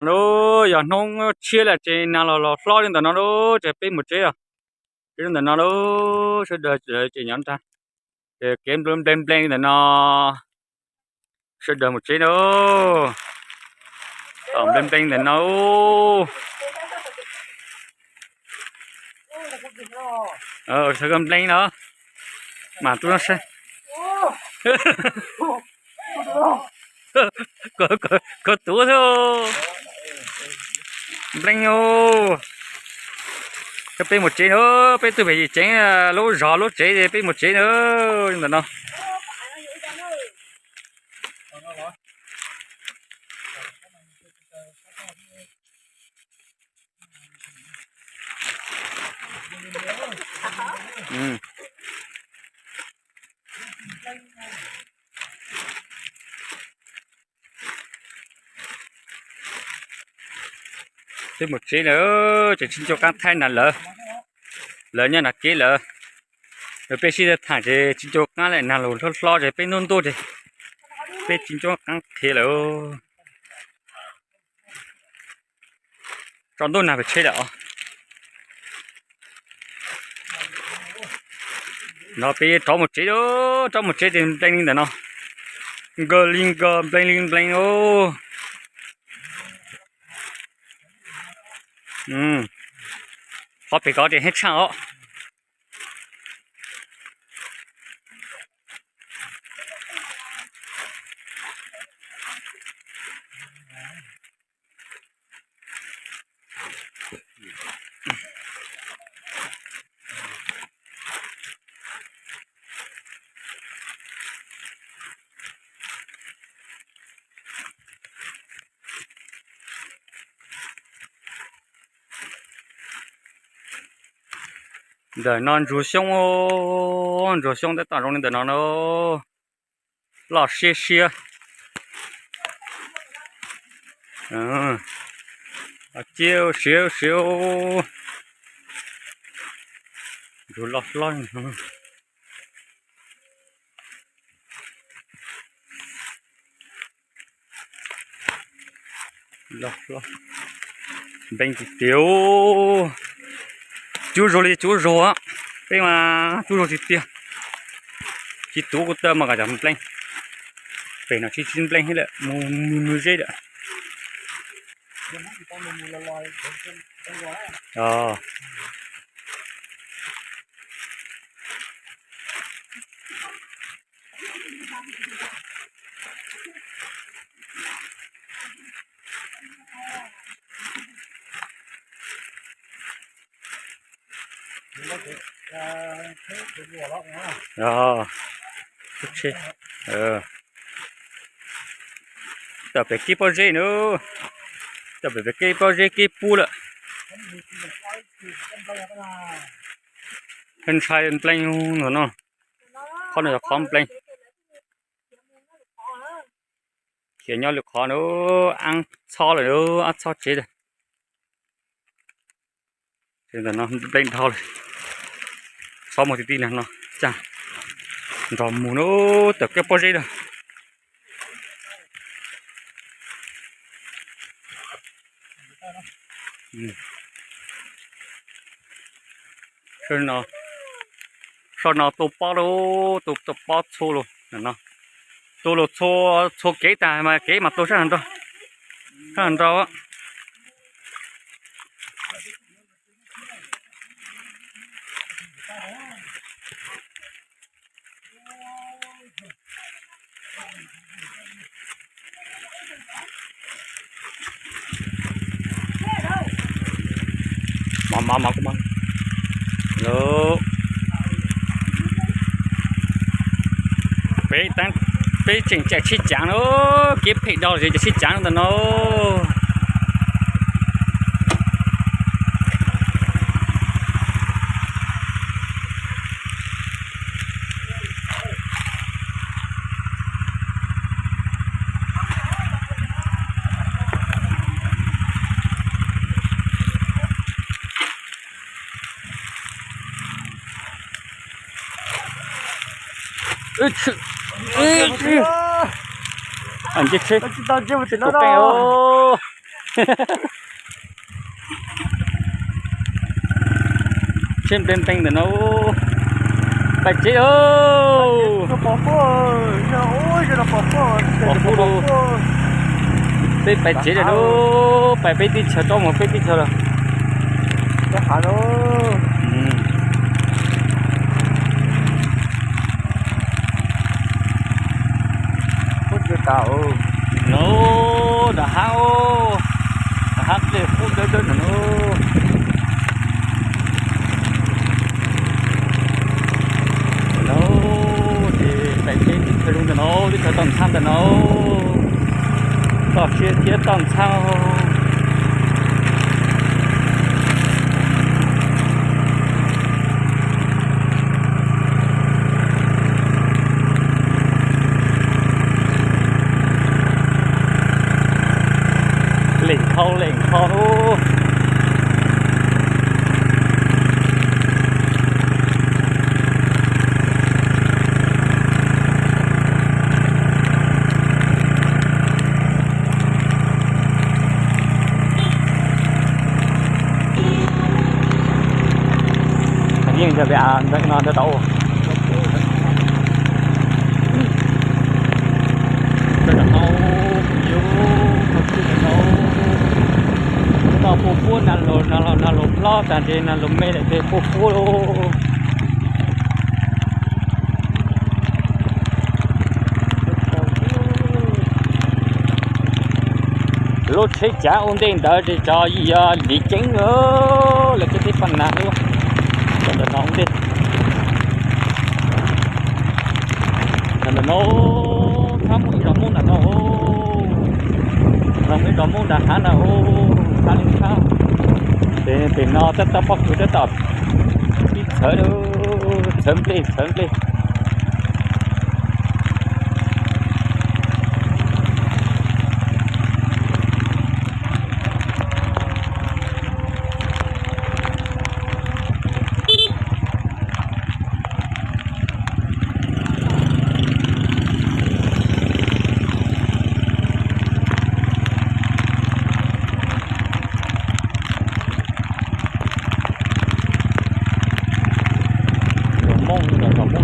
Lauj, yog hnub tshiab lawm ces nag los los hlob li ntawm no lauj, ces peb mus tsev os. Peb ntawm no lauj, sawv daws ces nyob ntag. Ces kev nplees nplees li ntawm no, sawv daws mus tsev lauj. Tom nplees nplees ntawm no. Sawv daws nplees no, mam tu no saib. Koj tuav xwb. Nplees os. Peb mus tsev na, peb tuaj pem yim tsev, lub zos lub tsev, peb mus tsev na. Ntawm no. Peb mus tsev lawm, ces tsis nco qab thaij na lawm. Lawv nyob nram kev lawm. Peb sib tham ces tsis nco qab lawm, nag los hlob hlob ces peb ntuj ntuj ces peb tsis nco qab qhia lawm. Tsaus ntuj nag pem tsheb lawm os. No peb rov mus tsev, rov mus tsev ces nplees li ntawm no. Nkawg li nkawg, nplees li nplees os. Qhov pem ko ces heev tshaj os. Ntawm no ntsuag xyoob, ntsuag xyoob tab tom zoo li ntawm no na. Loj siab siab. Cia siab siab. Ntsuag loj hlob. Nplees tiag tiag. Cub zuag li cub zuag, peb mas cub zuag tiag tiag. Tsis tuav kuv taw mas kom cov nplees. Pem no tsis tsis nplees thiab lawm, mus mus zeb lawm. Tam pem kev pob zeb na, tam pem kev pob zeb kev pub lawm. Ntshai nplees no, qhov no yog qhov nplees. Khiav nyob lwm qhov na, ab txhob lawm, ab txhob tsev lawm. Nplees dhau lawm, txhob mus ti ti no, cas nrog mus na, tam kev pob zeb lawm. Sab no tu pob lauj, tu pob txhua lawm no, tu lawm txhua kev tas mas kev mas tu sab hauv nrau, sab hauv nrau. Mov mov mov kuv mov. Peb, peb tseem caij tsheb caav na, kev phem dhau lawm ces caij tsheb caav ntawm no. Nce tsheb, tus peej os. Tsheb ntees ntees ntawm no, pais tsev lawm. Pom qub lawm. Peb pais tsev lawm lauj, pais peb teb chaws, rov mus peb teb chaws lawm. Lub nram hav, nram hav dlej qub dawb dawb ntawm no. Lauj, ces pais tsev teb chaws zoo ntawm no, teb chaws toj ntxhab ntawm no, toj siab thiab toj ntxhab. Leej khau leej khau. Yeej yog li ntawd no ntawd tau. Toj puab puab na, na lug hlob tas ces na lug me lawm ces puab puab. Lub tsheb cav ua ntej ntawd ces cov yog liv ceeb lawm, lawv cov teb paj nas lub ntawm no ua ntej. Ntawm no, txhab muaj ib zos Hmoob ntawm no, ib zos Hmoob nram hav na, txhab li txhab. Ces pem no tab tom pob kws tab tom pib txhawv, txhawv nplej txhawv nplej. Zos Hmoob, zos Hmoob,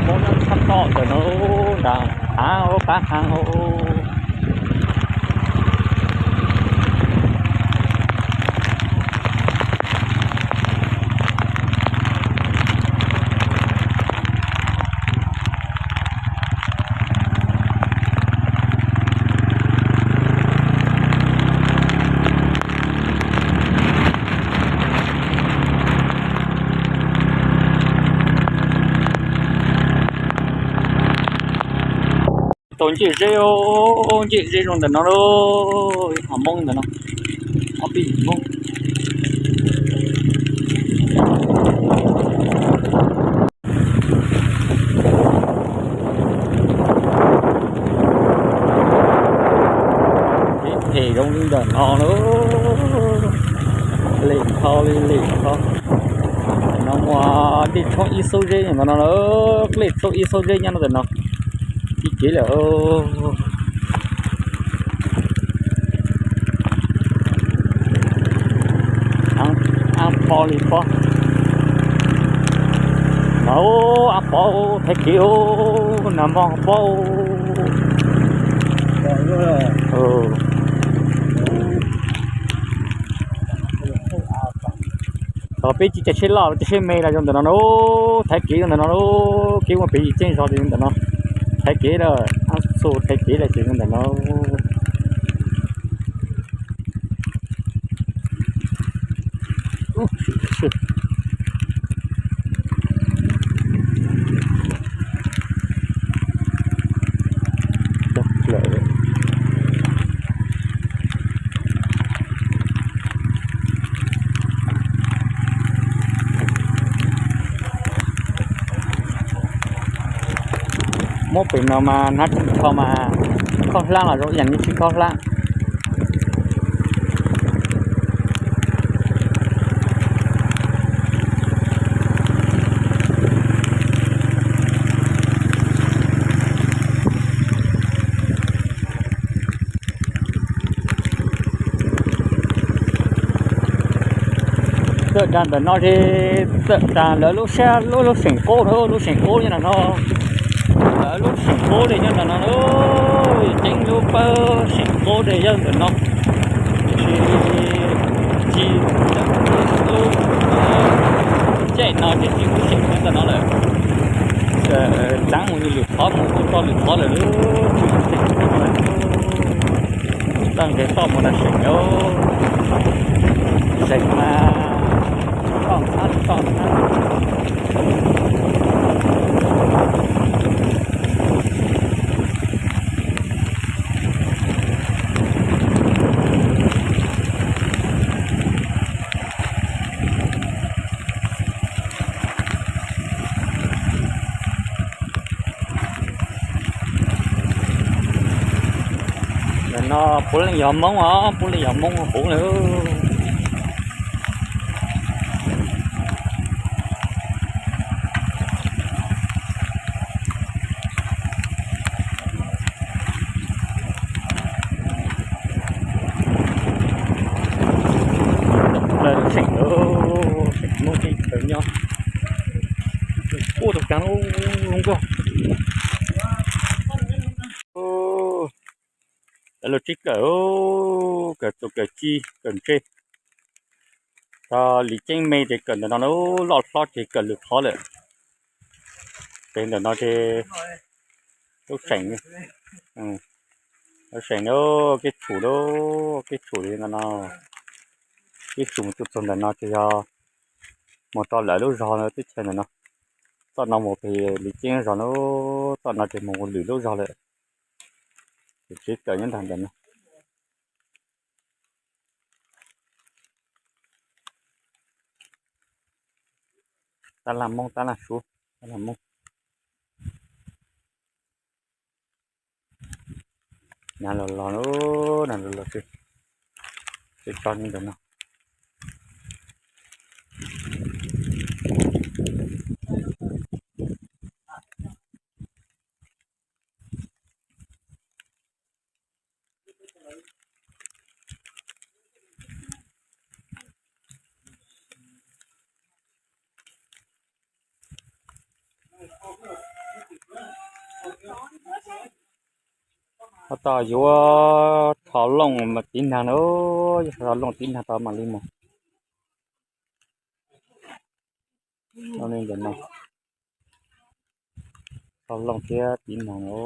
Hmoob nyob tshaj toj ntawm no, nram hav, qab hav. Tau ncej zeb, ncej zeb zoo ntawm no lauj, ho Hmoob ntawm no, ob peb yim Hmoob. Kev phem zoo li ntawm no lauj, lem nthau li lem nthau. No muaj dej tshoob ib xub zeb ntawm no lauj, dej tshoob ib xub zeb nyob ntawm no. Ib kev lawm. Ab pov li pob. No, ab pov thaiv kev, nag hmo pob. Thaum peb tsis caij tsheb loj, caij tsheb me los zoo ntawm no, thaiv kev zoo ntawm no, kev ua pem yim ceeb zog li ntawm no. Thaiv kev lawm, ab xu thaiv kev lawm ces zoo ntawm no. Muab pem no mas hnab tsis kho mas, khaub hlab los zoo ib yam li tsis khaub hlab. Tawm ntawm no ces tawm tas lawv lub sab lub lub seem qub na, lub seem qub nyob ntawm no. Lawv lub seem qub li nyob ntawm no, ceeb lub pawg seem qub li nyob ntawm no. Tiam sis ci lub caij no ces ci lub seem nyob ntawm no lawm. Txeev mus lwm qhov, mus ua tau lwm qhov lawm. Txoj nqes toj mus na seem, seem mas toj ntxhab toj ntxhab. Ntawm no puav leej yog Hmoob os, puav leej yog Hmoob huv lawm. Seem, seem Hmoob teb chaws nyob. Ua tus kaav zoo nkauj. Lawv los tsib kawm, kawm tuam kawm ci kawm ntse. Tog Lis Ceeb me ces kawm ntawm no loj hlob ces kawm lwm qhov lawm. Ces ntawm no ces lub seem, lub seem na, kev tshum lub, kev tshum li ntawm no, kev tshum mus txog ntawm no ces yog mus rau lawv lub zog teb chaws ntawm no. Txoj no mus pem Lis Ceeb zog lawm, txoj no ces mus lwm lub zog lawm. Ces tsev kawm nyob nram ntawm no. Tab laj Hmoob, tab laj Suav, tab laj Hmoob. Nav los los, nav los los, tsev tso li ntawm no. Tab tom yuav rho looj mas tiv nag na, yuav rho looj tiv nag tod mam li mus. Li ntawm no, rho looj thiab tiv nag na.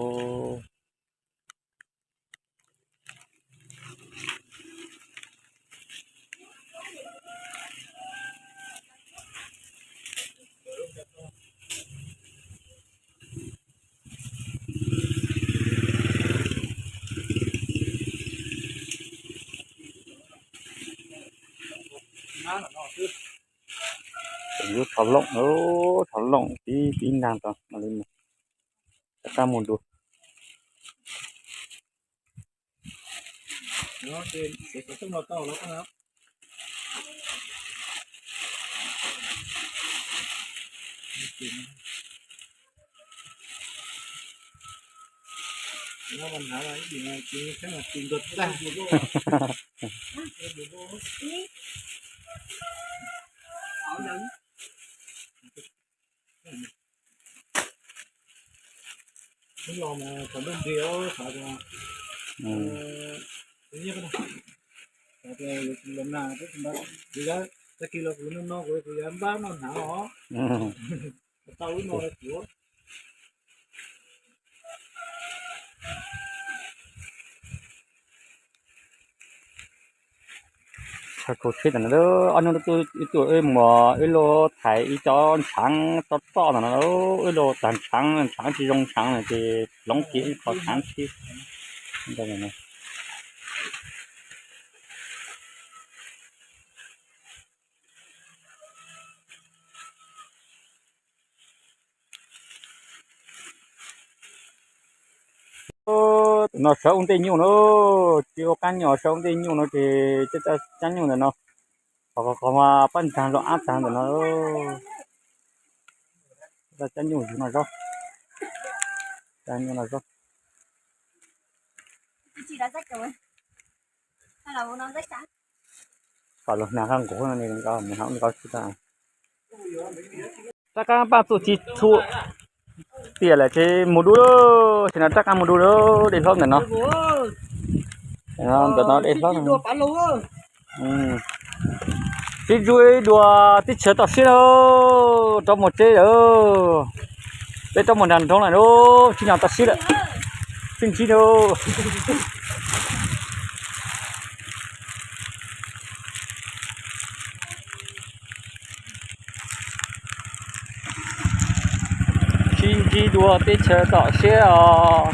Yuav rho looj, rho looj tiv tiv nag tod mam li mus, rov qab mus dua. Los mas thaum ntuj nti os, xav tias, xav tias yuav tsis los nag, kuv yuav, tag kis los kuv no no kuv, kuv yuav npaj noj hnav os. Tau lub no kuv Tshaj khuv sib tam no, ob hnub no tuaj ib tug wb mus wb luag thaiv ib co ntshaav roj roj ntawm no, wb luag tag ntshaav, ntshaav tsis zoo ntshaav no ces hloov kiag ib qho ntshaav tshiab. Tus no sawv ua ntej nyuj no, tsis ua qab nyuj, sawv ua ntej nyuj no ces cab nyuj ntawm no, qhov qhov mas pab ntsaag los ab tag ntawm no. Cab nyuj yug no zaub, cab nyuj no zaub. Tab sis no zeb tsav, Kom los hnav qab nqus no, mus hnav ua li ko tsis tau. Rab qab paj txuj ci tshua tiam lawm ces mus dua lawm, ces no rab qab mus dua lawm, dej hlob ntawm no. Ntawm no dej hlob. Sib ntsib dua teb chaws toj siab lauj, rov mus tsev lawm. Peb rov mus nram nroog lawm lauj, sib nyob toj siab lawm. Sib ntsib lauj. Sib ntsib dua teb chaws toj siab os.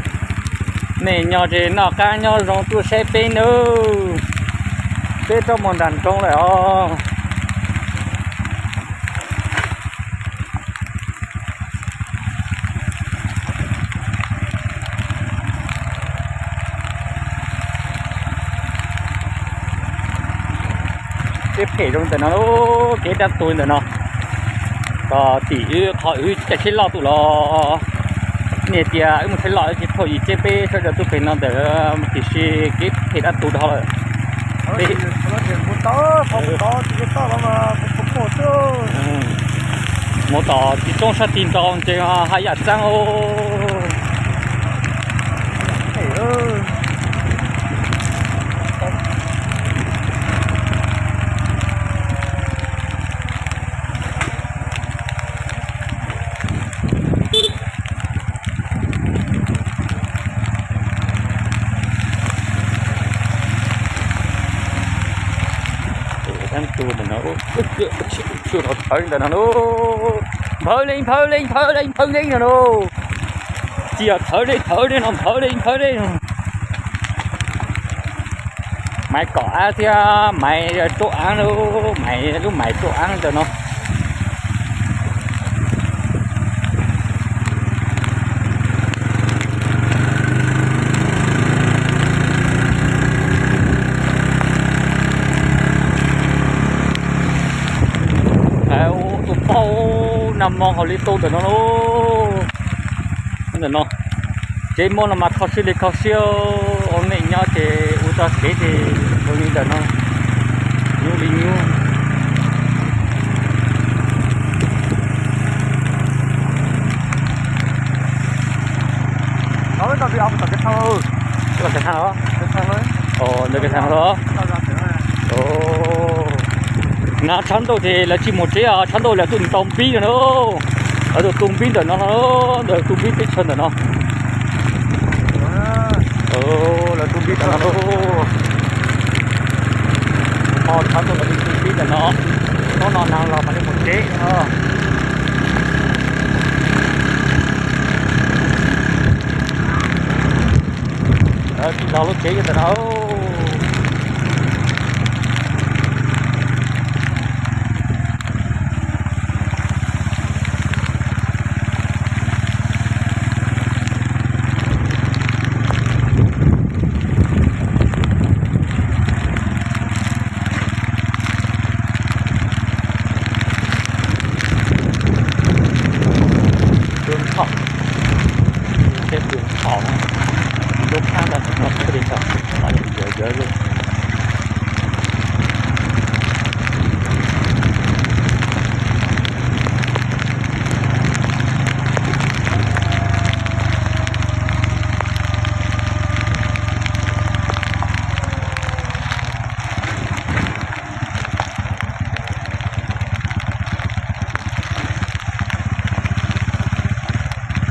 Nej nyob ze noj qab nyob zoo tuaj saib peb nawb. Peb rov mus nram nroog lawm os. Kev phem zoo ntawm no, kev dab tuag ntawm no. Tos tim wb qhov wb caij tsheb loj tuaj los, nej tias wb mus tsheb loj ces thaum yim tsheb peb sawv daws tuaj pem no ntawd, tiam sis kev phem dab tuag dhau lawm. Mus tom tsis tsoob sab tig nrau ntses haj yam txeeb os. Dab tuag ntawm no, tshwm rau thawv ntawm no lauj. Nphawv leej nphawv leej nphawv leej nphawv leej no lauj. Tsis yog thawv dej thawv dej no, nphawv leej nphawv dej no. Maiv kom av thiab maiv rau av lauj, maiv lub maiv rau av ntawm no. Tus poj nag hmo hauv li tu ntawm no lauj. Ntawm no tsev muaj no mas kho siab li kho siab, ua neej nyob ces ua tau tsev ces zoo li ntawm no, nyuaj li nyuaj. Ntawm kev thav los? Nav tshav ntuj ces lawv tsis mus tsev os, tshav ntuj lawv tuaj ntaus npib no na. Lawv tuaj tu npib ntawm no, ntawm tu npib teb chaws ntawm no. Lawv tu npib ntawm no lauj. Ho tshav ntuj lawv tu npib ntawm no, hnub no nag los mam li mus tsev os. Lawv tsis los lub tsev ntawm no. Tus thaum, teb tus thaum, lub phab ntawd no thiaj li tau, yawv yawv li.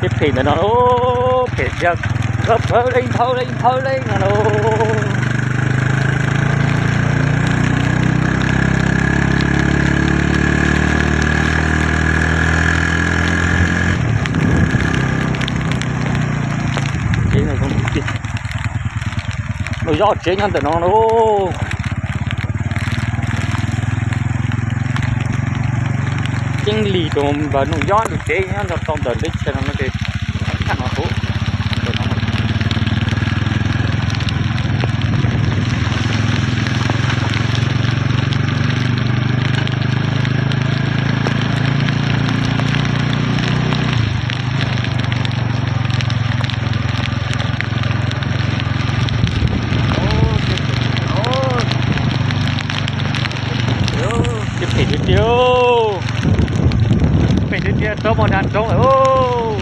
Tej phem ntawm no, phem tiag, nphawv leej nphawv leej nphawv leej no lauj. Tsev no zoo tiag tiag. Noj yob tsev nyob ntawm no lauj. Ceeb lis tus npawg Nuj Yob tus tsev nyob rau ntawm teb chaws no no ces thaj no huv. Roob, roob lawm.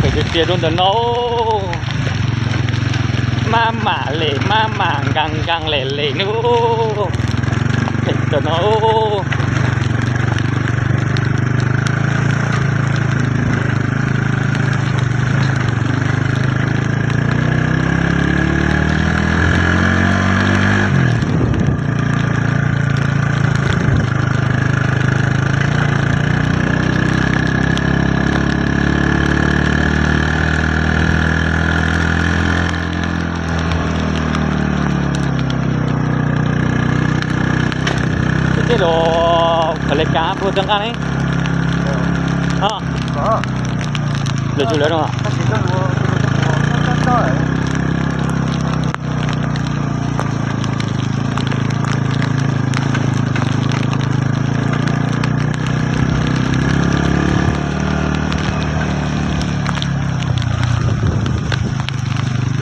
Pem tiag tiag rau ntawm no, maj mam lem, maj mam nkees nkees lem lem nawb. Pem ntawm no. Tej los khav le kav puag rov nqa ne. Lawv tsis lawv no.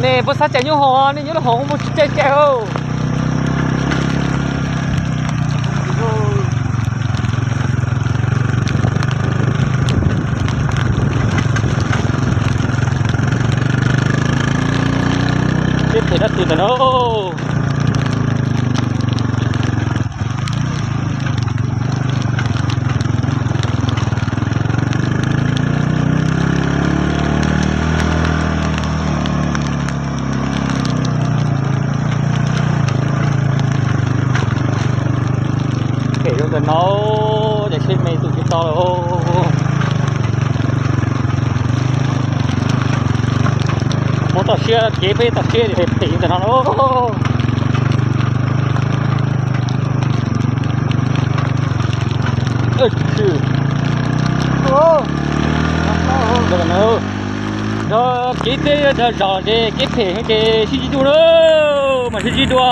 Nej puas xav cais nyuj hov, nej nyuj hov mus tsis caij caij. Teb phem dab tsi ntawm no. Phem zoo ntawm no, ces seb me tus tsis tau lawm. Muab toj siab kev peb toj siab phem ntawm no lauj. Yog kev teb zog zog ces kev phem ces sib ntsib dua na, mas sib ntsib dua.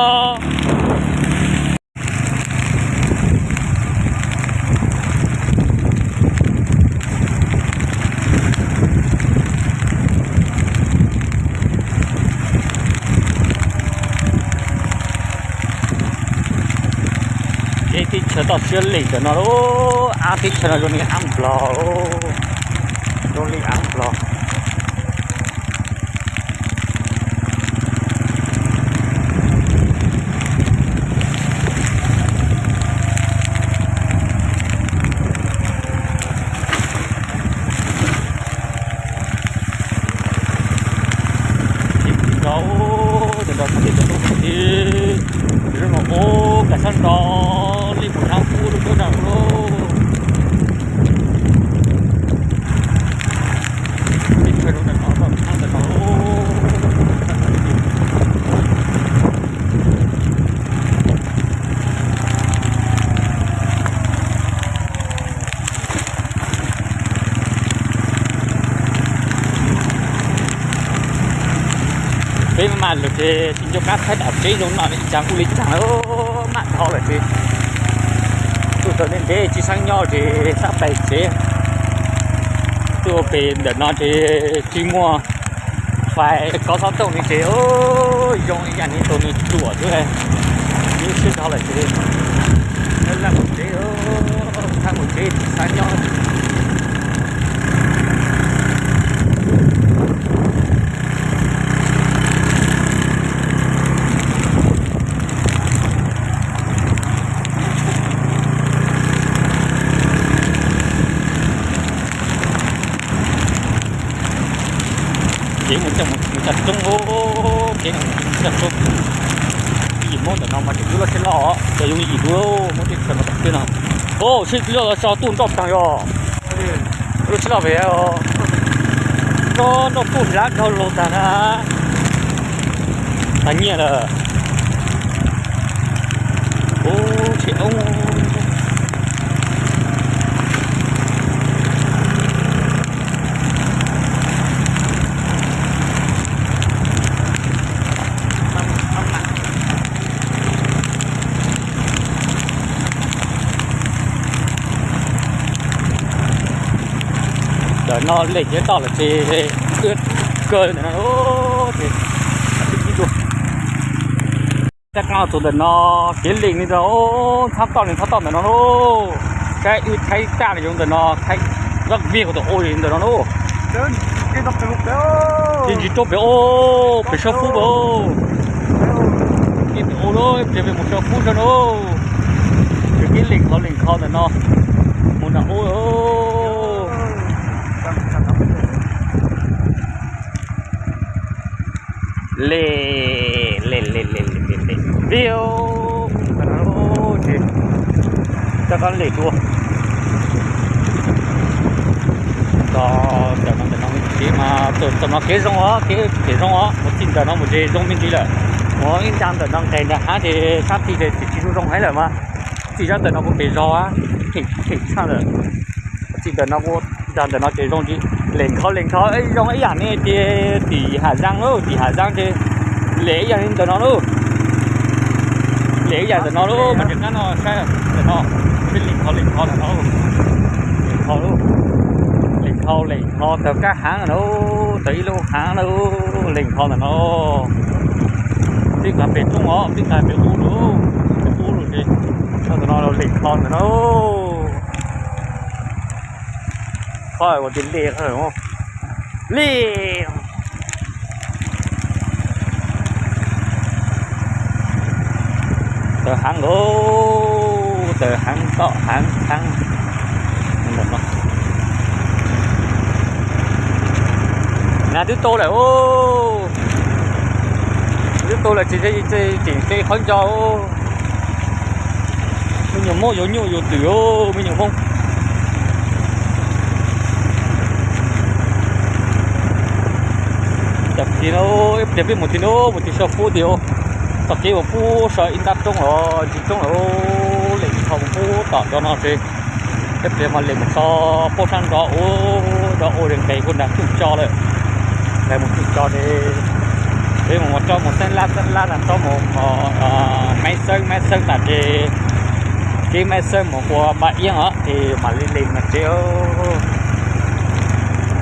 Kev teb chaws toj siab lem ntawm no lauj, av teb chaws no zoo li av Nplog, zoo li av Nplog. Ces tsis tau, ces tau txog tim tau tub tib, lub no ub kav sab nrau li mus nab ub lub kub nrag lauj. Teb chaws zoo ntawm no, toj tshab ntawm no. Peb maj mam lug ces tsis nco qab thaij dam teb zoo no li cas kuj li cas, maj dhau lawm ces tuaj txog ntev ntev tsis xav nyob ces xav pais tsev. Tuaj pem ntawm no ces tsis muaj fais kov xov tooj li ces zoo li yam li tus nws ruam xwb. Nws siab dhau lawm ces laj mus tsev, thaij mus tsev tsis xav nyob. Kev mus coj mus cog roob, kev mus cog roob. Yim Hmoob ntawm no mas tseem yug lub tsheb loj, cov yoov yim lub Hmoob teb chaws no tom teb no. Sib loj los so tuaj nroj taag yog. Lub tsheb loj pem, nroj nroj tuaj hlav dhau los tag na. Tag nyiaj lawm. Ub, tsheb oob. Ntawm no lem nyob toj lawm ces ua kawg ntawm no ces ib dua. Caj qab tus ntawm no kev lem li ntawd, txhab toj li txhab toj ntawm no lauj. Saib wb thaij tag li zoo ntawm no, thaij vaj vij kuv tus ua li ntawm no lauj. Ces ntsis rau pem ub, pem Sab Fub pem ub. Ces pem ub lauj, ces pem mus Sab Fub sab no. Ces kev lees qhov lees qhov ntawm no mus nram ub. Le, le, le, le, le, le, le, vij, ces rov qab le dua. Ntawm no, ntawm no kev mas, ntawm no kev zoo os, kev tseem zoo os, mus txij ntawm no mus ces zoo me ntsis lawm. Mus ib nta ntawm no nqes nram hav ces sab tid ces tsis zoo zoo heev lawm mas. Txij zaj ntawm no kuj pem zog, phem tshaj lawm. Txij ntawm no kuj, zaj ntawm no ces zoo, lees qhov lees qhov zoo ib yam ne ces tim Hav Zaaj lauj, tim Hav Zaaj ces lees ib yam li ntawm no lauj. Lees ib yam ntawm no lauj, mas nim no saib ntawm no, peb lees qhov lees qhov ntawm no, lees qhov lauj, lees qhov lees qhov tawm kab haav no, tawm ib lub haav no, lees qhov ntawm no. Peb nqa pem roob os, peb nqa pem ub lauj, pem ub lauj ces ntawm no lees qhov ntawm no. Qhov ua tias le, le. Tawm heev lauj, tawm heev, tawm heev heev. Nas twb tau lawm os, twb tau lawm ces tseem qhov nco. Me nyuam Hmoob yuav nyuj yuav twm os, me nyuam Hmoob. Cas kiag no, ib pliag peb mus tim no, mus tim Sab Fub tim, tom kev uas pub so ib ntab roob los ntsis roob los lees qhov mus pub tom cov no ces, ib pliag mas lees mus txog pab sab nrov ub, nrov ub li nqes kuj nram Txuj Tso lawm. Nqes mus Txuj Tso ces peb mus rau mus Xeeb Lab, Xeeb Lab na rau mus Maiv Xeeb, Maiv Xeeb tas ces kev Maiv Xeeb mus ua Npab Iab os ces mam li lees no tsev.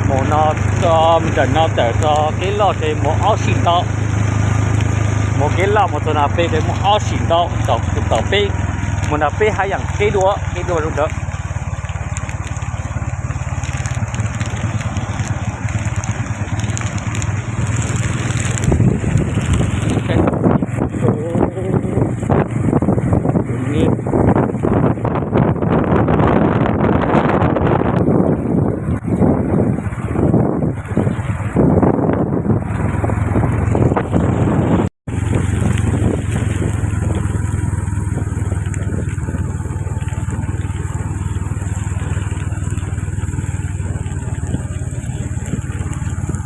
Mus no, ntawm no tawm txog kev loj ces mus ob sim ntau. Mus kev loj mus txog nram peb ces mus ob sim ntau, tom peb, mus nram peb haj yam kev dua, kev dua lub ntawd.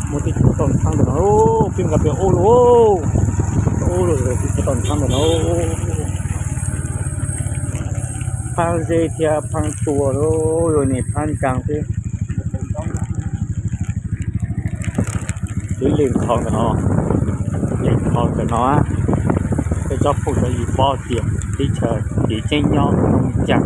Muaj tej tsob tau ntxhab ntawm no, peb nqa pem ub lauj, ub lauj, tej tsob tau ntxhab ntawm no. Phab zeb thiab phab tua lauj, yog niag phab ntsaas xwb. Peb lees qhov ntawm no, lees qhov ntawm no, peb tsob phooj ywg paub tias teb chaws kev ceeb nyob zoo li cas.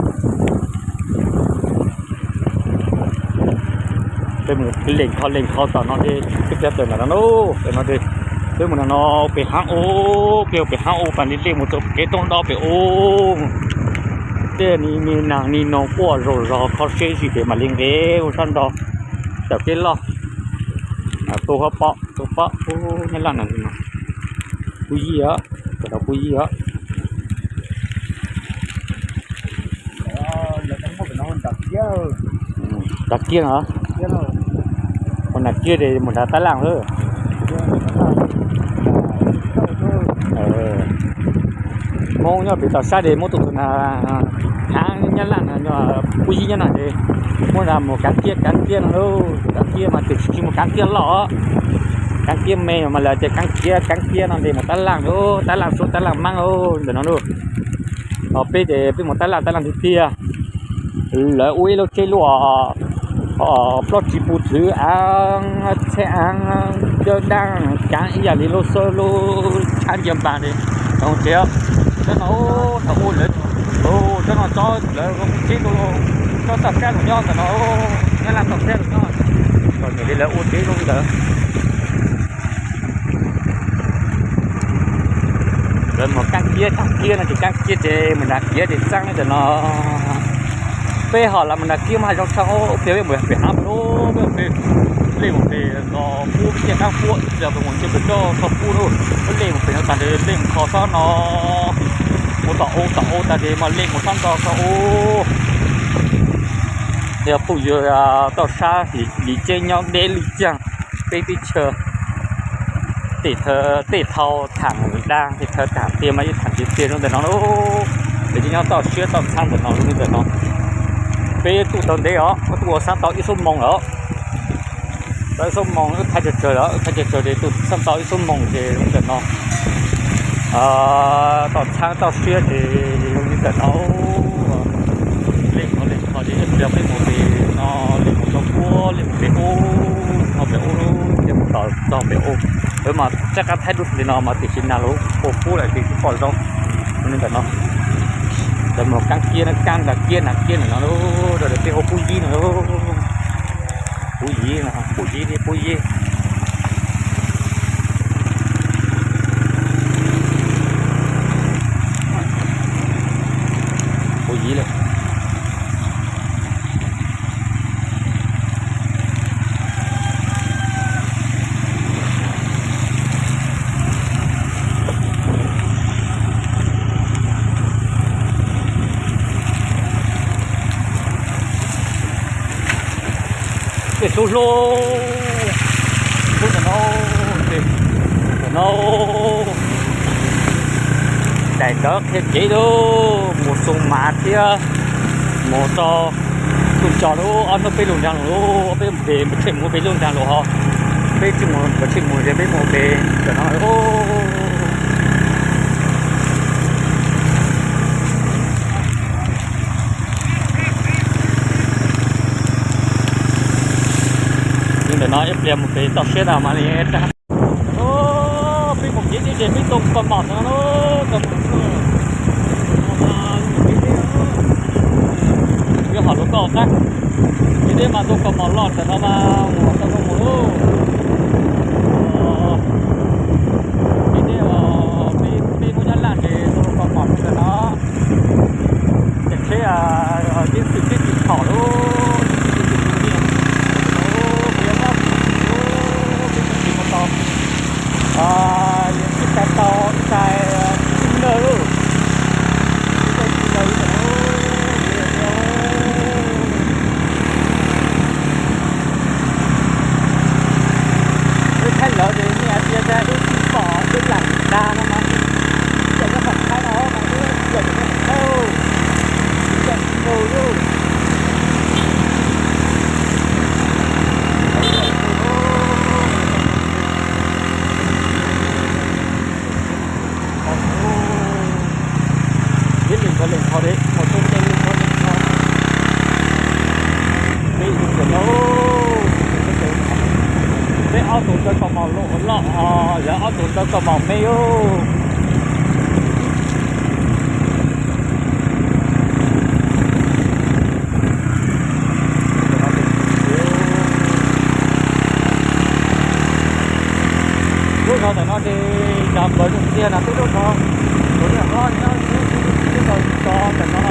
Peb mus lees qhov lees qhov tom no ces peb pab tawm ntawm no, tawm no ces peb mus ntawm no pem hav ub, peb pem hav ub pas li li mus txog kev rooj dob pem ub. Tej ni me nas ni noog quaj zom zaws kho siab zim ces mam li nqes ua sab nrad, tawm kev loj. Tus hov pom, tus pom, ub, nyab laj na, kuj yij os, cov no kuj yij os. Nram kiab os, mus nram kiab ces mus nram tab laj lawm. Hmoob nyob pem tom sab ces muab tus tus na, hab nyab laj na, kuj yij nyob no ces muab nrad mus kaav kiab, kaav kiab no lauj, kaav kiab mas tiam sis tsis mus kaav kiab loj, kaav kiab me mas lawv tias kaav kiab, kaav kiab no ces mus tab laj lauj, tab laj suab tab laj maab lauj ntawm no lauj. Ho peb ces peb mus tab laj, tab laj tiag tiag. Lawv ua ib lub tsheb luaj plaub tsib puv txwv, aav txheb aav cawb daaj kaav ib yam li lub xab lub tshab ncia npas li. Tsev, tsob no, thaum ub lawv, tsob no tsob lawv ua tsheb rau tsob toj sab los nyob ntawm no, nyab laj toj sab los nyob, kom niam li lawv ua tsev zoo li ntawd. Lawv mus kaab kiab, kaab kiab no ces kaab kiab ces mus nram kiab ces txaab li ntawm no. Peb ho los mus nram kiab mas hav zoov tshaj, pliag peb mus pem hav mas lub, peb lej mus pem los pub peb tiaj qaab pub, pliag peb mus ntshe pem toj txog pub lub, peb lej mus pem no tag nrho lej mus kho sab no, mus tom ub tom ub tag nrho mas lej mus sab nraud txog ub. Yog phooj ywg toj sab li ceb nyob deb li caag, peb teb chaws tej thau thaam daag, tej thau thaam tiag mas yeej thaam tiag tiag zoo ntawm no lauj. Ces nyob toj siab toj txhaab ntawm no zoo li ntawm no. Peb tuaj tau ntev os, tuaj ua xaab tau ib xuab moos lawm. Tau ib xuab moos wb thaiv tsawg tsawg lawm, wb thaiv tsawg tsawg ces tuaj xaab tau ib xuab moos ces zoo li ntawm no. Toj txhaab toj siab ces zoo li ntawm no. Lej no lej kho ces ib pliag peb mus pem no, lej mus txog puab lej mus pem ub, txog pem ub, ces mus tom txog pem ub. Wb mas rov qab thaij dub li no mas tiam sis nag los ua pub lawm ces tsis pom zoo li ntawm no. Lawv mus kaab kiab no, kaab nram kiab nram kiab ntawm no lauj, rau peb hu Pub Yib no lauj. Pub Yib no, Pub Yib, Pub Yib. Pub Yib lawm. Tej xub hlub, xub ntawm no, ntawm no, daim ntawv qhia kev lawm, mus Xoo Mav thiab mus rau Txooj Tso lawm, ob hnub peb lug nraag lug, peb mus pem, mus tshem mus pem lub nraag lug ho, peb tsis mus, mus tshem mus ces peb mus pem ntawm no. Ntawm no ib pliag mus pem toj siab no mas li rag. Peb mus kev deb ces peb tau koj mom no, koj mom, peb ho lug koj qab. Kev deb mas tau koj mom loj ntawm no mas mus tau zoo mus lauj. Kev deb, peb muab nyob laj ces tau koj mom ntawm no. Ces tsheb, yeej xwm teb tsis txhaum lauj, yeej xwm teb tsis txhaum lauj, kuv yuav muab, peb tsis muaj tau, yuav ib tais tau ib tais tsis nag lauj, ib tais tsis nag li ntawd lauj. Wb thaij lawv ces nyias hais tias wb tsis pom wb lam dag no mas, ib yam nyob tom qab no mas wb cia cov nyob tom qab, ib yam tsis nug lauj. Ib leeg kov leej kho, mus tau leej kov leej kho. Peb ib txwm no, peb ob tug ntawv kaus mom loj, lawv ob tug ntawv kaus mom me lauj. Lub zog ntawm no ces nrad npawg zoo tiag na, peb lub zog, kuv niam hlob nyob lub zog ntawm no.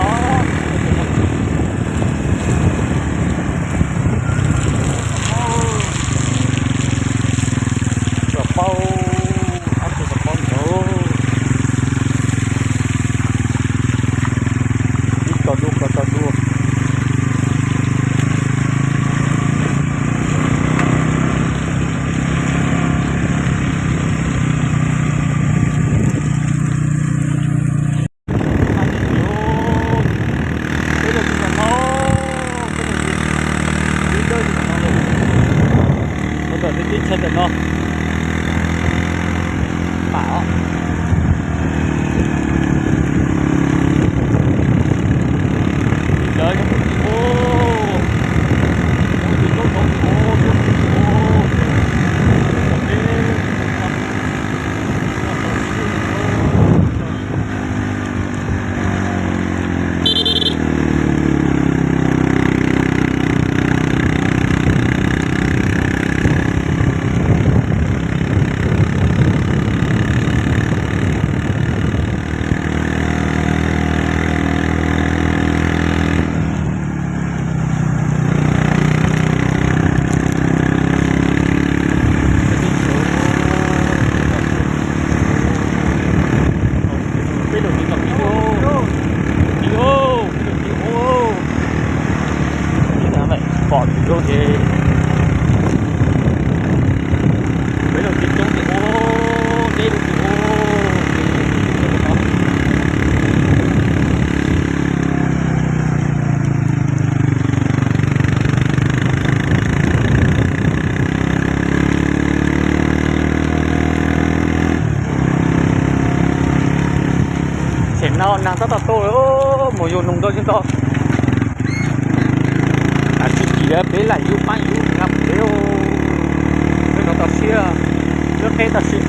Koj paub, ab tsi koj paub ntawd. Ib tog dua, koj tog dua. Peb los tsis ntawm no, peb los tsis, peb los tsis ntawm no lawm. Mus ntawm tej teb chaws ntawm no. Pam os. Lawv yog mus tsis mus, mus tsis tau, mus tsis mus, mus tsis mus. Nag tab tom tuaj lawm, mus yug noog rau yeej tau. Tam sim no peb lam yug paab yug nqa mus tsev. Peb no tau siab, lub qheb tau siab.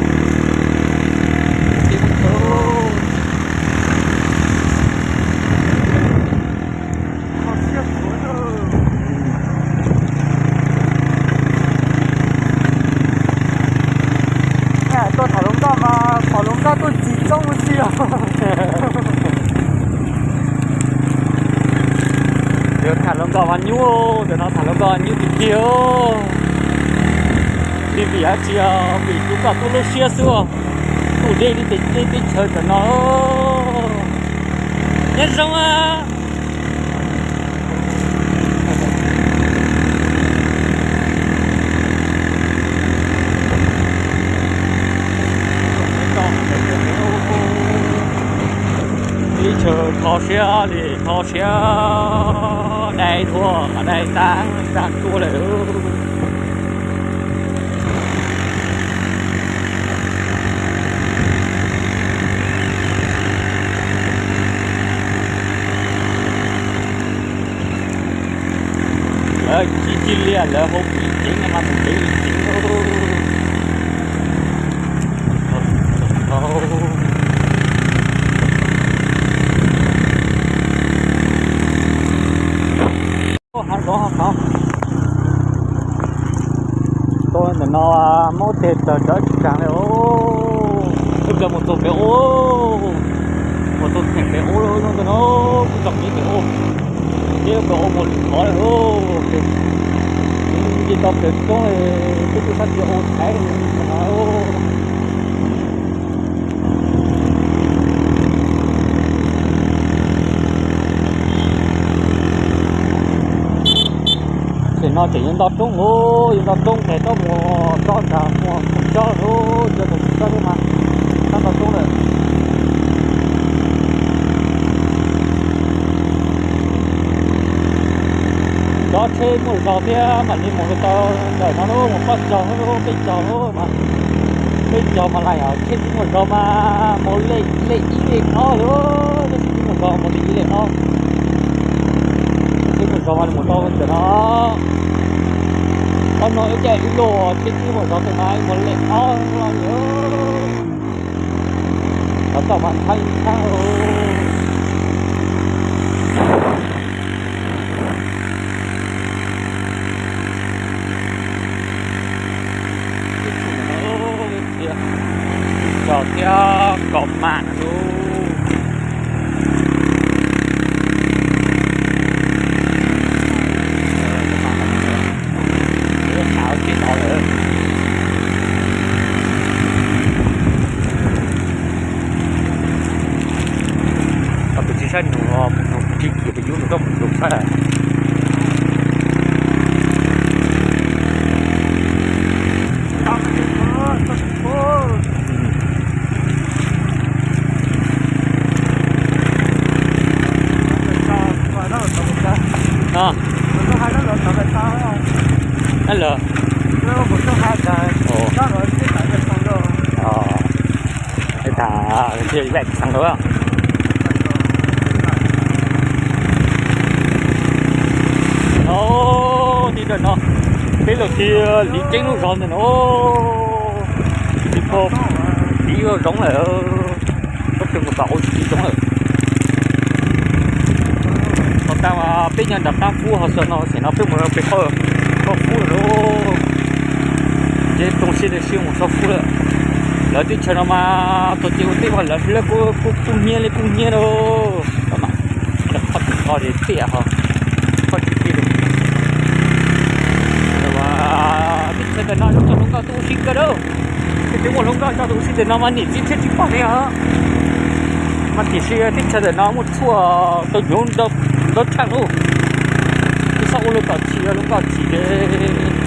Tuaj tham hluas nkauj mas pom hluas nkauj tuaj ntxim txoob ua si os. Yog tham hluas nkauj mas nyuaj, ntawm no tham hluas nkauj nyuaj tiag tiag. Vim, vim dab tsi? Vim hluas nkauj tuaj lub siab xwb, tuaj deb li tej teb chaws ntawm no. Nyob zoo. Teb chaws kho siab li kho siab, dai tuaj dai tag tag tuaj lawm. Lawv ci ci lias lawv hauv pim ceev no mas tus ceev li ceev. Hav zoov hav qhov. Tuaj ntawm no muab tes taws tsawv tsis tsag li. Wb plaws mus txog pem ub, mus txog pem ub lawm ntawm no, kuj txog pem ub, ces pem ub mus lwm qhov lawm. Ces tau plaws roob, twb twb sab tis ua thaib no. Tam no tseem yuav nto roob, yuav nto roob tes rov mus tso nrad, mus tso lawm, cov tes tso lawm mas, sab nto roob lawm. Cov tsheb muaj zog thiab mam li mus tau ntawm no lawm, mus pab cog lawm, peb cog lawm mas, peb cog mas lais os, tsheb tsis muaj zog mas mus lej lej ib lej ob lawm, tsheb tsis muaj zog mus li ib lej ob. Tsheb muaj zog mas mus tau ntawm no, ob no ib caij ib loj, tsheb tsis muaj zog tes mas mus lej ob loj li. Los txoj mas ntxhab ntxhab. Tso thiab kom mam no lub. Thaum tsis tau lawm. Koj tus tsis saib nus, nus tsis kis tus yub nus koj mus tus saib. Nab lawm. Tham thiaj ib xeev lawm. Os, tim ntawm no peb los tias Liv Ceeb lub zos ntawm no, tim ko, tim lub zoov lawm, koj twg mus tom ua tim zoov lawm. Tom tas peb nyob nram Qab Fub ho xwm no, tam no peb mus pem Qab Fub lawm. Ces too siab tias siab mus Qab Fub lawm. Lawv teb chaws no mas txog ces ua teb mas lawv hlawb kub hnyiab li kub hnyiab lawm. Koj mas, koj tus koj li tiam ho, koj tsis tiam li. Teb chaws ntawm no coj hluas nkauj tuaj ua si kawg lawm. Ces twb muaj hluas nkauj coj tuaj ua si ntawm no mas niam txiv thiaj tsis pom li os. Mas tiam sis teb chaws ntawm no muaj tshuaj tau yuav ntau tshaj lawm. Twb txhob ua lub kom chim, lub kom chim ces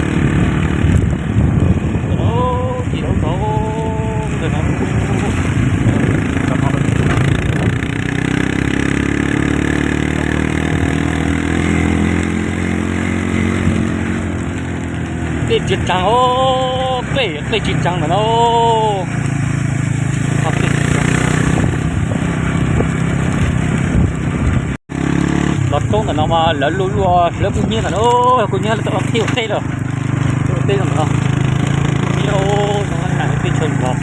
Dej tsis tsaug, dej, dej tsis tsaug ntawm no. Ntawm no mas lawv luaj luaj hlawv kub hnyiab ntawm no, kub hnyiab lawv tau qhib ua teb lawm, qhib ua teb ntawm no. Kub hnyiab, no teb chaws Nplog.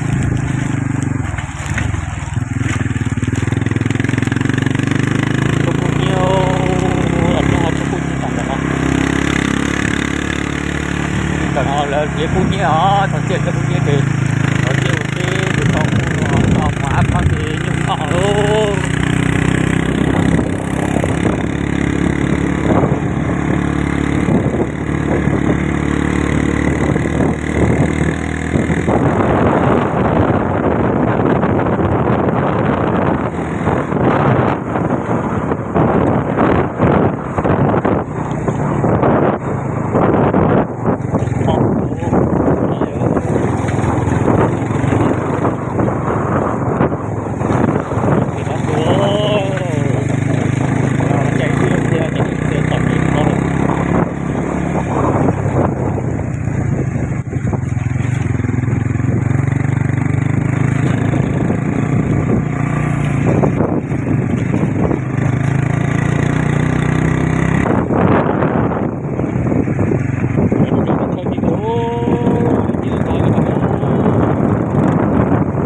Kub hnyiab, los roob ho tshuab kub hnyiab tag ntawm no. Ntawm no lawv hlawv kub hnyiab os, txog tiaj hlawv kub hnyiab ces txog tiaj ua teb ces tau kub no tau mus ab phab ces nyuj noj lauj.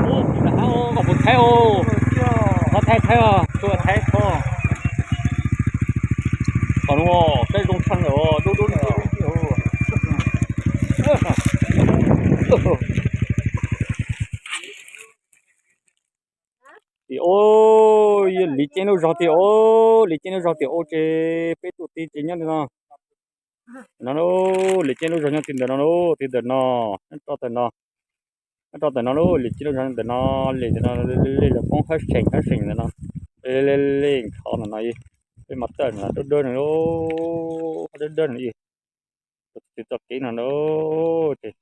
Ub, nram hav ub, koj puas thaib ub? Qhov thaib thaib os, tua thaib thaib. Qhov no thaib zoo tshaj lawm, dub dub li. Tim ub, yog Liv Ceeb lub zog tim ub, Liv Ceeb lub zog tim ub ces peb tuaj tig ces nyob ntawm no. No, Liv Ceeb lub zog nyob tim ntawm no, tim ntawm no, nyob rau ntawm no, nyob rau ntawm no lauj, Liv Ceeb lub zog ntawm no, Liv ntawm no, Liv lawv poob hab seem hab seem ntawm no, Liv nkhaus ntawm no, peb mas tawm no dawb dawb no lauj, dawb dawb no, tus txoj kev no lauj, ces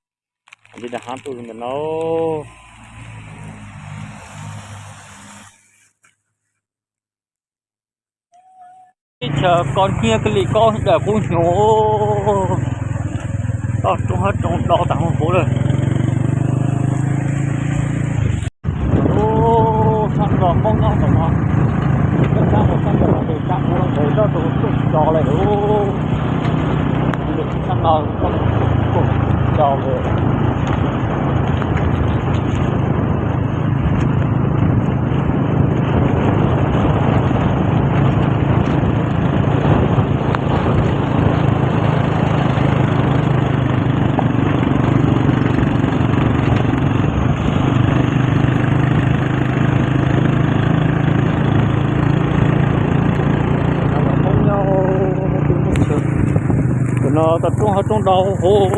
Liv nram hav tuaj ntawm no. Teb chaws koj hnyiab kiag li koj daim kub hnyuv, toj roob hab roob do tag huv huv lawm. Ub, sab nrog Hmoob nyob ntawm no, sab ntawm no tus sab ub ntawd loj tus tuaj tso lawm lauj. Sab no tuaj tso lawm. Tam no toj roob hab roob do huv,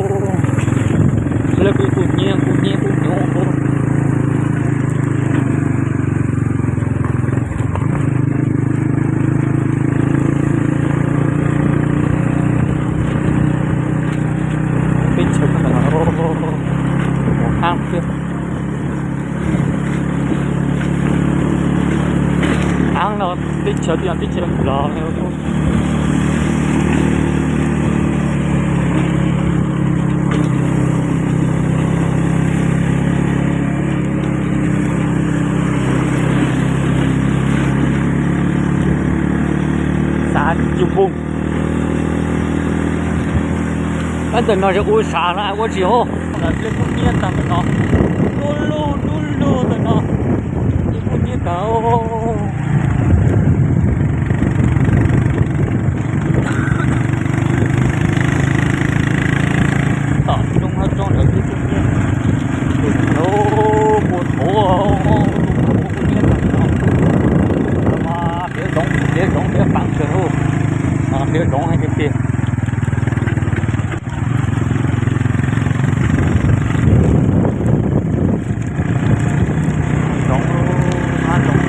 lawv kuj kub hnyiab kub hnyiab kub hnyiab. Teb chaws mus haab thiab. Haab no teb chaws twb yog teb chaws Nplog. Xav cug npoo. Ntawm no yog ua sav los ua tsi hauj? Ntawm pliag kub hnyiab tag ntawm no, dub lug dub lug ntawm no, pliag kub hnyiab tag. Tom roob hab roob ntawd twb kub hnyiab, tus no puag thaum kub hnyiab tag no, hliav zoov hliav zoov hliav faam kawg lauj, hliav zoov hab tiag tiag. Zoov hab zoov.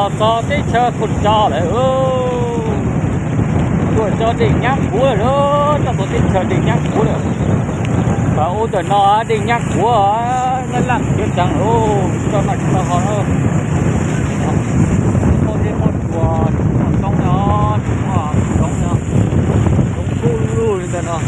Los txog teb chaws Khuam Tso lawm. Tuaj txog dej nyab kuav lawm, txog teb chaws dej nyab kuav lawm. Ub, ntawm no dej nyab kuav, nyab laj khiav tsees lawm, tsis tau noj tsis tau haus na. Muaj dej muaj tsua, tsis muaj roob no, tsis muaj roob no, roob kub lug li ntawm no.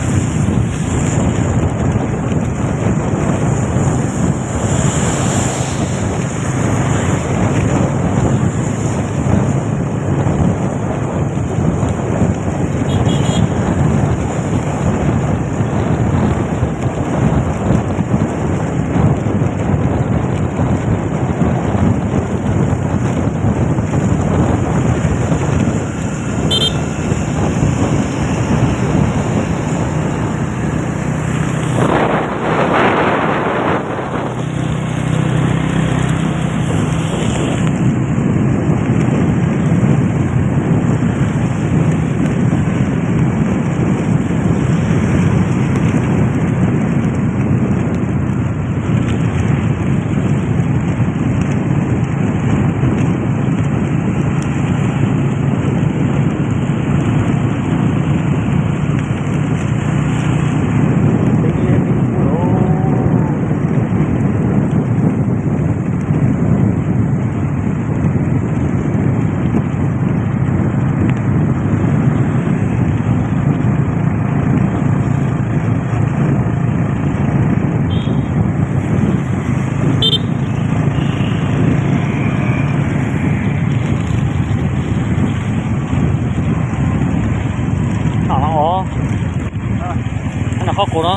Noj qhov qus no.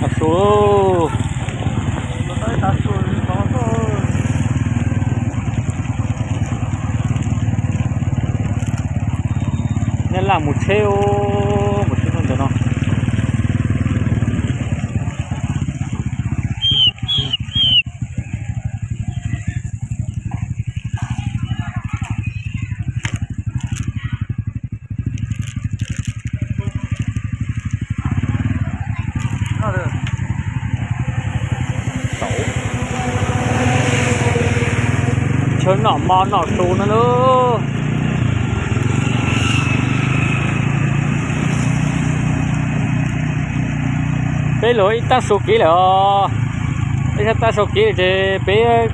Noj su. Nyab laj mus tsheb, mus tsheb ntawm no. Chaw noj mov noj su no lauj. Peb luag ib tab su kev lawm os. Ib tab su kev ces peb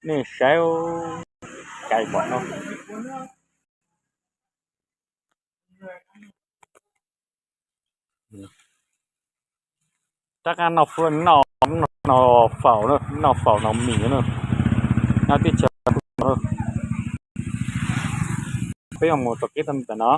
Nej saib, cais npaum no. Rov qab noj, noj faus, noj faus noj mis na. Nyob teb chaws, peb yuav mus tom kev tau ntawm no.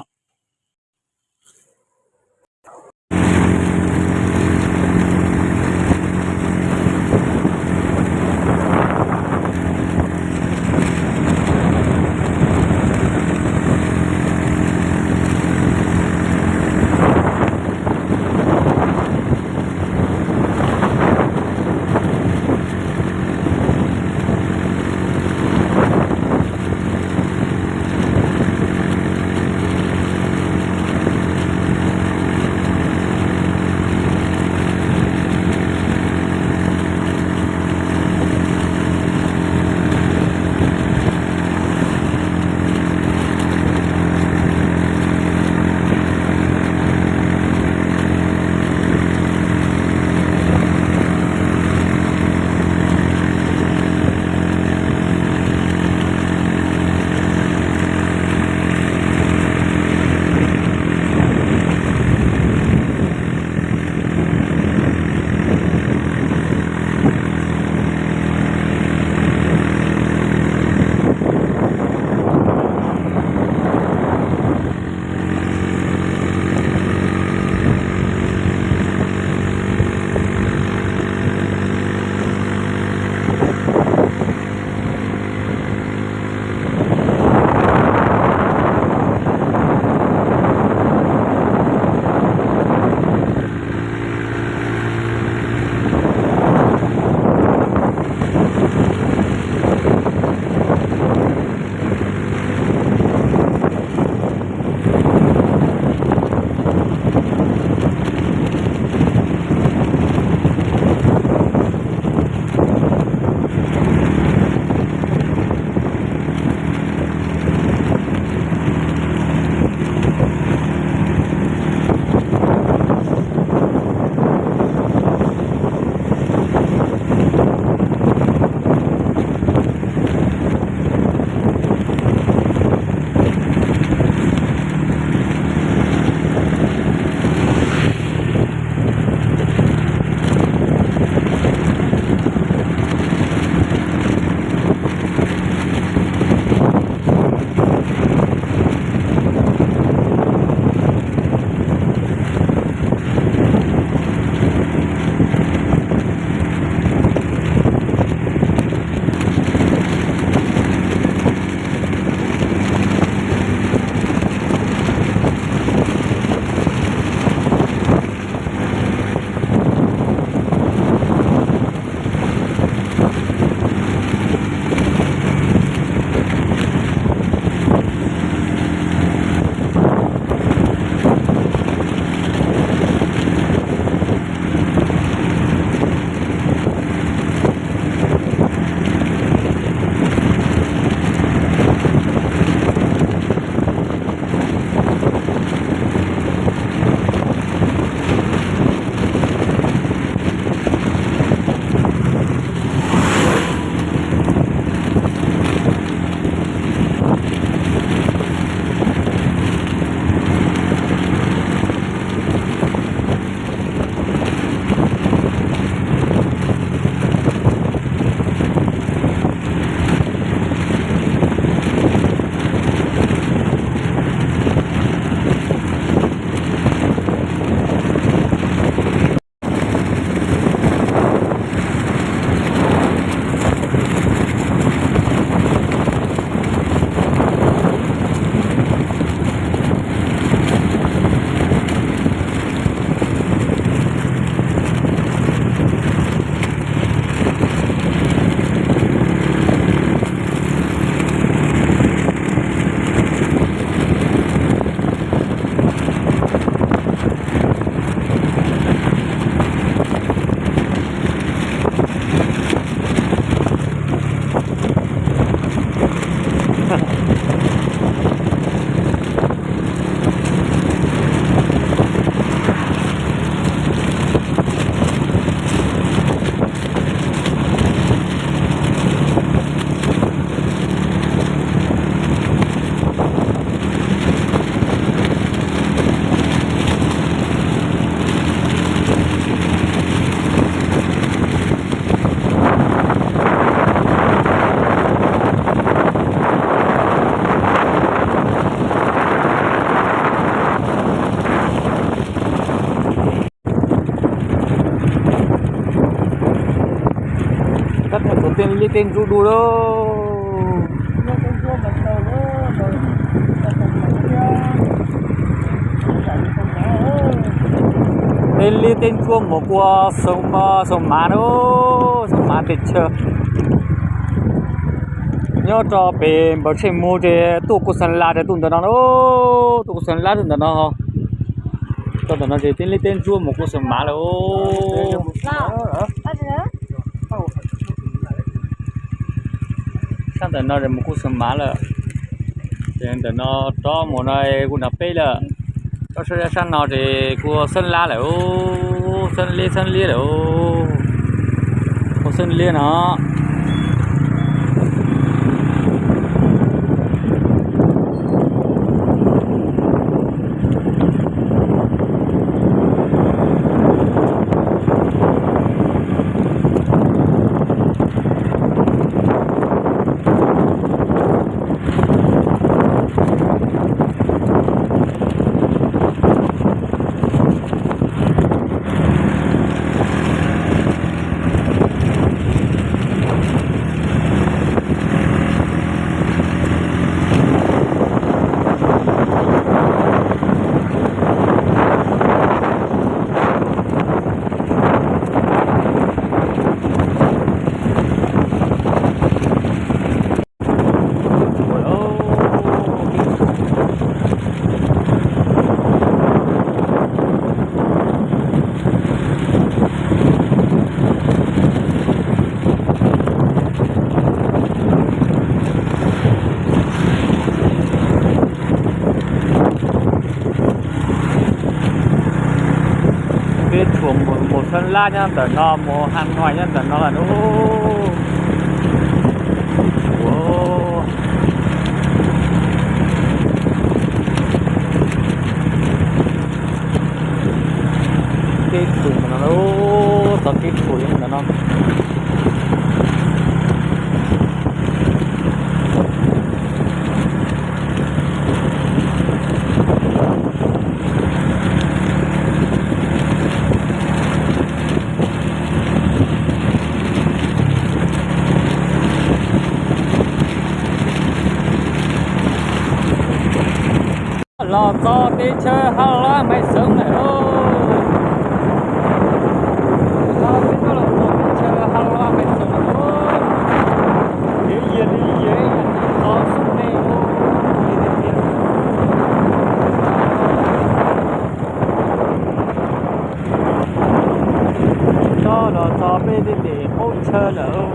Liab teb ntsuab dua lauj. Teb liab teb ntsuab mus kuj xoo mav na, xoo mav ntej chaw. Nyob rau pem npawg Tsheej Muas ces tuaj kuj xeeb lab rau tus ntawm no, tuaj kuj xeeb lab tus ntawm no. Rau ntawm no ces teb liab teb ntsuab mus kuj xeeb mav lawm. Sab ntawm no es mus kuj xeeb mav lawm. Ces ntawm no rov mus no kuj nrog peb lawm. Rau sab sab no ces kuj xeeb lab lawm, xeeb liab xeeb liab lawm, kuj xeeb liab no. Peb tsuas mus xeeb lab nyob ntawm no, mus ha nois nyob ntawm no lawm. Teb tshum no, txoj kev tshum ntawm no. Los txog teb chaws Hab Lab Maiv Xeev lawm lauj. Los txog teb chaws Hab Lab Maiv Xeev lawm lauj. Liv yias liv yias, txog xub ne lauj. Tso los txog peb tej tim qub chaw lawm.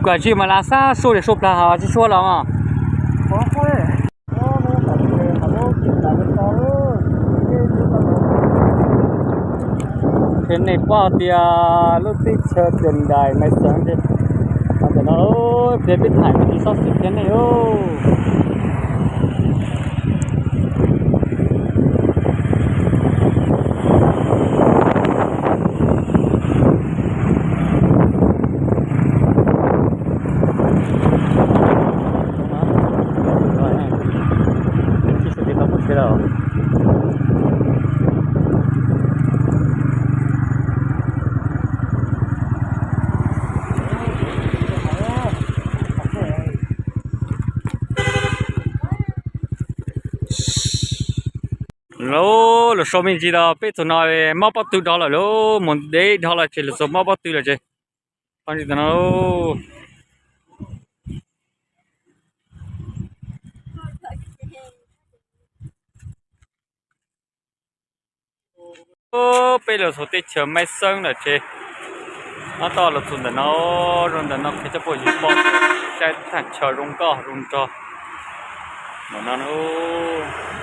Kuv tsis mas las xab sua li sua plag ho tsis sua los. Qhia nej paub tias lub teb chaws Cawm Ntais Maiv Xeev, ntawm no qhia peb tham tsis txhob xwm qhia nej. Lauj, los sau me ntsis los peb txog no mob pob tw dhau lawm lauj, mus deb dhau lawm ces los txog mob pob tw lawm ces. Pab ntsis tau no. Peb los txog teb chaws Maiv Xeeb lawm ces, no toj los txog ntawm no, zoo ntawm no qhia coj poj ywg pom caij thaj chaw zoo nkauj zoo nraug. Ntawm no lauj.